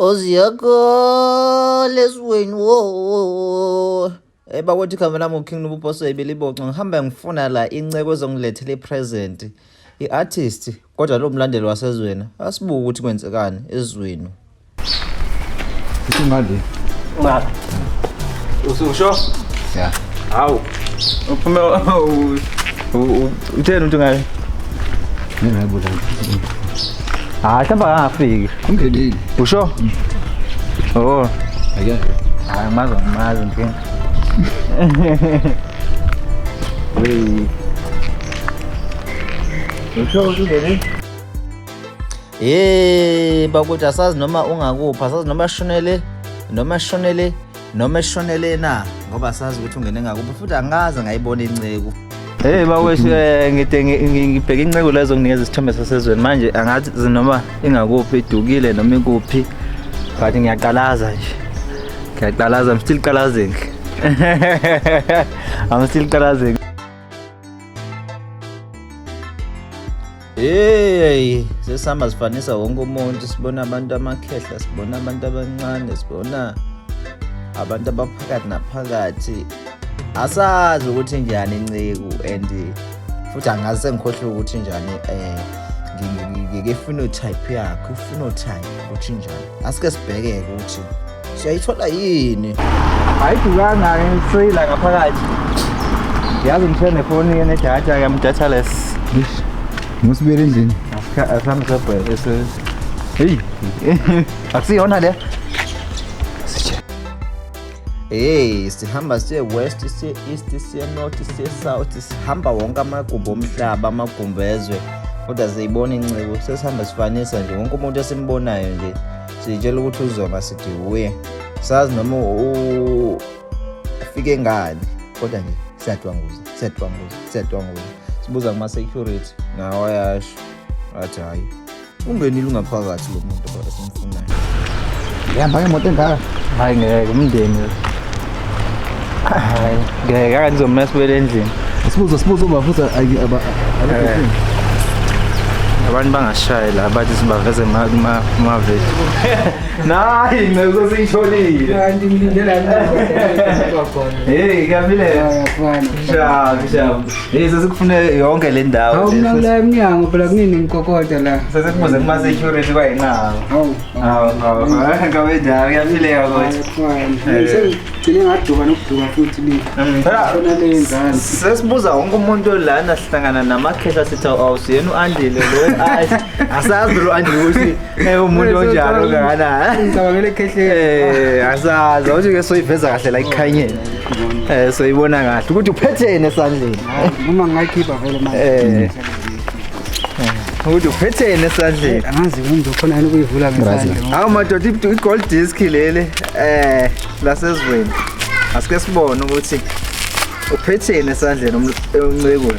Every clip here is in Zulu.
Oziyakhala ezweni wo. Eh bakwethu igama lami uKing Nobubhoso Ibiliboco ngihamba ngifuna la inceko ezongilethela ipresent i-artist kodwa lo mlandeli wasezweni asibuke ukuthi kwenzekani ezweni. Usungale. Ngapha. Ususho? Yeah. Hawu. Uphume utheni umuntu ngayo? Mina ngibulala. Hayi mhlawumbe akangafiki. Ungenile. Usho? Oh. Ake. Hayi mazi ngimazi nkinga. Hey. Usho ukuthi ungenile? Hey bakuthi asazi noma ungakuphi asazi noma shonele noma shonele noma eshonele na ngoba asazi ukuthi ungene ngakuphi futhi angaze ngayibona inceku. Hey bakwethu ngide ngibheke inceku lezo nginikeza isithombe sasezweni manje angazi noma ingakuphi idukile noma ikuphi but ngiyaqalaza nje. Ngiyaqalaza, I'm still qalazing. I'm still qalazing. Hey, sesihamba sifanisa wonke umuntu sibona abantu amakhehla sibona abantu abancane sibona abantu abaphakathi naphakathi asazi ukuthi njani inceku and futhi angaze sengikhohlwe ukuthi njani nge-phenotype yakho i-phenotype ukuthi njani asike sibheke ukuthi siyayithola yini. Ayidukanga ngisila ngaphakathi. Yazi ngishiye nefoni yenedatha I'm dataless. Ngusibuyele endlini. Asihambe sobheke Hey. Akusiyona le. Hey, sihamba siye west, siye east, siye north, siye south, sihamba wonke amagumbi omhlaba, amagumbi ezwe. Kodwa siyibona inceku, sesihamba sifanisa nje wonke umuntu esimbonayo nje. Sitshela ukuthi uzoma sithi uye. Sazi noma ufike ngani. Kodwa nje siyadwanguza, siyadwanguza, siyadwanguza. Sibuza kuma security, nawo ayasho. Athi hayi. Ungenile ungaphakathi lo muntu esimfunayo. Ngihamba ngemoto engaka. Hayi ngeke umndeni. Hayi ngeke akandizomna sibuyele endlini. Sibuzo uba futhi aba Abantu bangashayi la bathi sibaveze kuma-video. Nayi inceku sesiyitholile. Kanti ngilinde la khona. Hey, kuyafileka. Shabu, shabu. Hey, sesikufune yonke le ndawo. Hawu mina kula emnyango phela kunini ngikokota la. Sesikubuze kuma-security kwayinqaba. Hawu. Hawu, hawu. Ngabe njalo kuyafileka kodwa. Sengigcine ngaduka nokuduka futhi le. Phela Khona le enzansi. sesibuza wonke umuntu lana sihlangana namakhehla sithi awusiyena u-Andile lo asazi lo Andile ukuthi umuntu onjani ongakanani. Ngicabangele ekhehleni. Asazi awuthi ke soyiveza kahle la ekukhanyeni. Soyibona kahle ukuthi uphetheni esandleni. Noma ngingayikhipha vele manje. Ukuthi uphetheni esandleni. Angazi ngizokhona yini ukuyivula ngesandla. Hawu madoda i-gold disc leli lasezweni. Asike sibone ukuthi uphetheni esandleni umncekulo.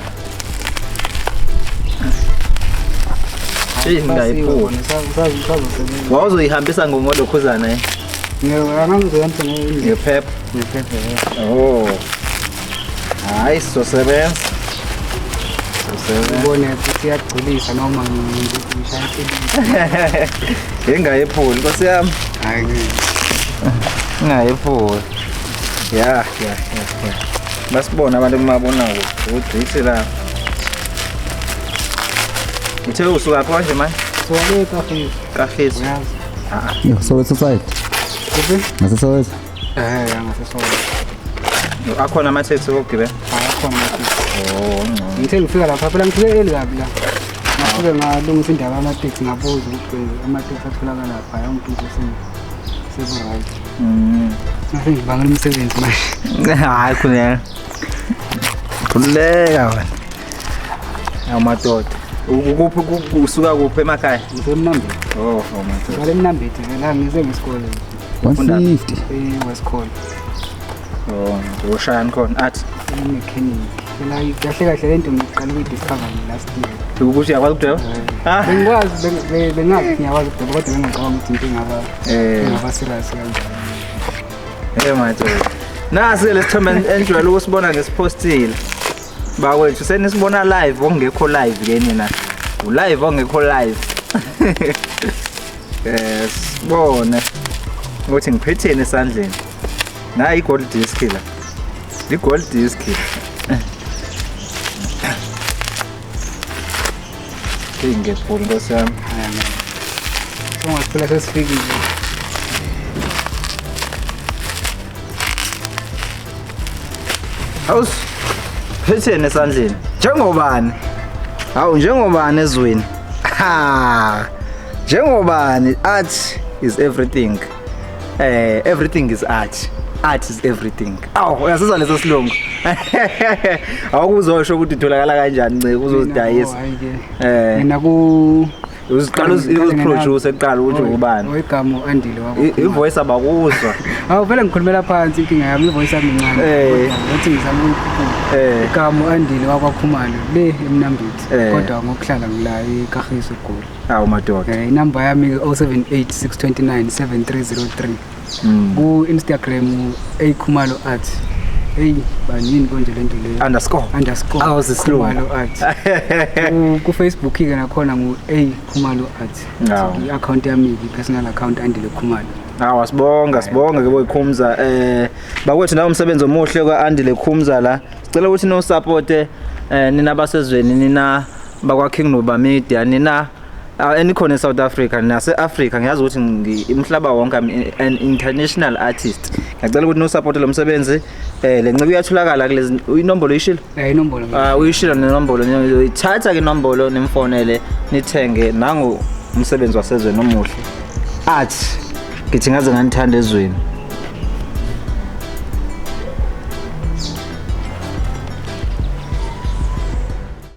Hey, ngayiphula. Usazosebenza. Wawuzoyihambisa ngolokhuzana eh? Angangizoyihambisa Ngephepha. ngephepha. Oh. Hayi sizosebenza. Sizosebenza. Ngibone ukuthi iyagculisa noma ngishaya iqiniso. Ingayiphuli Nkosi yami. Hayi ngeke. Ingayiphuli. Ya, ya, ya, ya. Basibona abantu kumabonakude ukuthi la. Uthe usuka phi kanje manje? So le kafe Kagiso. uyazi. Yo, Soweto side. Kuphi? Ngase Soweto. NgaseSoweto. Akhona amatheksi okugibela. Hayi akhona amateksi. Oh, ngcono. Ngithe ngifika lapha phela ngifike early kabi la. Ngafike ngalungisa indaba yamateksi ngabuza ukuthi amateksi atholakala lapha yonke into seku-right. Ngase ngibangela umsebenzi manje. Hayi khuleka. Khuleka wena. Awu madoda. Ukuphi usuka kuphi emakhaya? NgiseMnambithi. Oh, oh madoda. Ngale Mnambithi la ngize ngesikole 150. e-West Call. Oh, ushayani khona athi I-mechanic. Phela kahle kahle le nto ngiqale ukuyi-discover last year. ukuthi uyakwazi ukudweba? Bengikwazi bengazi ngiyakwazi ukudweba kodwa bengingacabanga ukuthi into ingaba ingaba serious kanjani. Eh madoda. Nasi le sithombe enjwayele ukusibona ngesipostile. Bakwethu senisibona live okungekho live ke nina. U-live ongekho live. Sibone ukuthi ngiphetheni esandleni. Nayi i-gold disc la. I-gold disc. Ngephula nkosi yami. Songaphela sesifikile. Hawu, phetheni esandleni. Njengobani? Hawu, njengobani ezweni? Ha! Njengobani? Art is everything. Everything is art. Art is everything. Awu, uyasizwa leso silungu. Awukuzosho ukuthi utholakala kanjani nceke uzozidayisa. Mina ku Uziqala uziproduce eqala ukuthi ubani. Oyigama Andile wakho. I-voice abakuzwa. Awu vele ngikhulumela phansi inkinga yami, i-voice yami incane. Ngathi ngizama ukuyikhuphula. Igama Andile wakwaKhumalo le eMnambithi. Kodwa ngokuhlala ngila eKagiso eGoli. Awu madoda. Inamba yami 078 629 7303. Ku Instagram akhumalo art. Hey, banini konje lento leyo? Underscore. Underscore. Awu sisilungu. Art. Ku Facebook ke nakhona ngu A Khumalo Art. I-account yami, i-personal account Andile Khumalo. Awu sibonga, sibonga ke boyikhumza. Bakwethu nawo umsebenzi omuhle ka Andile Khumza la. Sicela ukuthi no support nina basezweni, nina bakwa King Nuba Media, nina enikhona eSouth Africa nase Africa. Ngiyazi ukuthi umhlaba wonke an international artist. Ngiyacela ukuthi no support lo msebenzi. Le ncebo iyatholakala kulezi inombolo uyishilo? Inombolo. Uyishilo nenombolo. Ithatha ke inombolo nimfonele nithenge nangu umsebenzi wasezweni omuhle. Art ngithi ngaze nganithanda ezweni.